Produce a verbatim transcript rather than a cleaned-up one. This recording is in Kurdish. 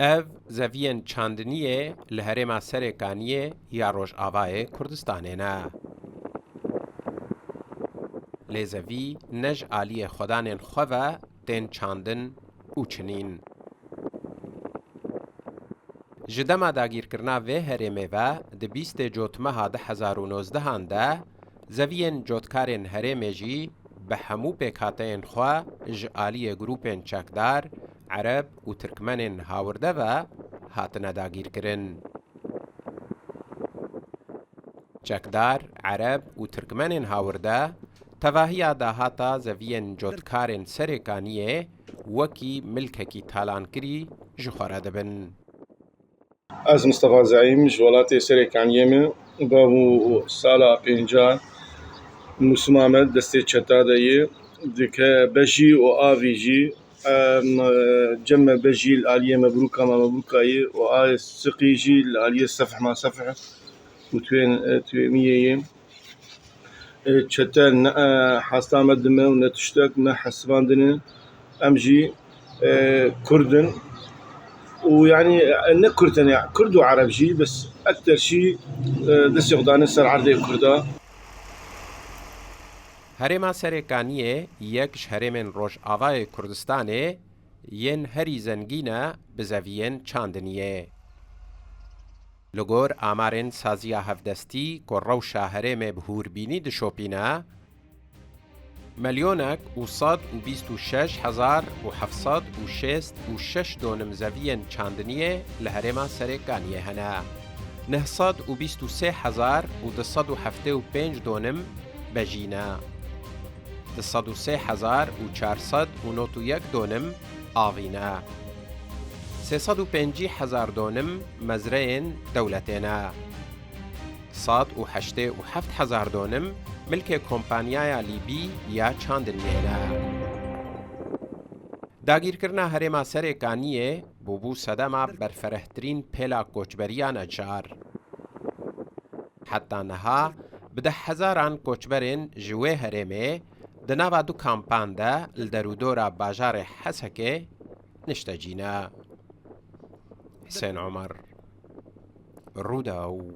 Ev zeviyên çandiniyê li herêma Serêkaniyê ya Rojavayê Kurdistanê ne. Lê zevî ne ji aliyê xwedanên xwe ve tên çandin û çinîn. Ji dema dagîrkirina vê herêmê ve di bîstê Cotmeha du hezar û nozdehan de zeviyên cotkarên herêmê jî bi hemû pêkhateyên xwe ji aliyê grûpên çekdar, ereb û tirkmenên hawirde ve hatine dagîrkirin. Çekdar, ereb û tirkmenên hawirde tevahiya dahata zeviyên cotkarên Serêkaniyê wekî milkekî talankirî ji xwe re dibin. Ez Mistefa Zeîm, ji welatê Serêkaniyê me. Bav û sala pênca nûsima me destê çeta de yê. Dike bejî û avî jî, em, cem me bejî li aliyê me brûka me, me brûka yê û a siqî jî li aliyê sefh ma sefh û tuên, e, tuêmiyê yê. E, çete ne, e, hasta me dime û ne tiştek, ne hesibandine. Em jî, e, Kurd in û, yanî, e, ne Kurd in, ya, Kurd û Ereb jî, bes ekter jî, e, destê xwe dane ser erdê Kurda. Herêma Serêkaniyê yek ji herêmên Rojavayê Kurdistanê yên herî zengîn e bi zeviyên çandiniyê. Li gor amarên saziya hevdestî ku rewşa herêmê bi hûrbînî dişopîne, milyonek û sed û bîst û şeş hezar û heft sed û şêst û şeş donim zeviyên çandiniyê li herêma Serêkaniyê hene. Neh sed û bîst û sê hezar û du sed û heftê û pênc donim bejî ne. Du sed û sê hezar û çar sed û nod û yek donim avî ne. Sê sed û pêncî hezar donim mezreyên dewletê ne. Sed û heştê û heft hezar donim milkê kompanyaya Lîbî ya çandiniyê ne. Dagîrkirina herêma Serêkaniyê bûbû sedema berferehtirîn pêla koçberiya neçar. Heta niha bi deh hezaran koçberên ji wê herêmê di nava du kampan de li derûdora bajarê Hesekê niştecî ne. Husên Omer, Rûdaw.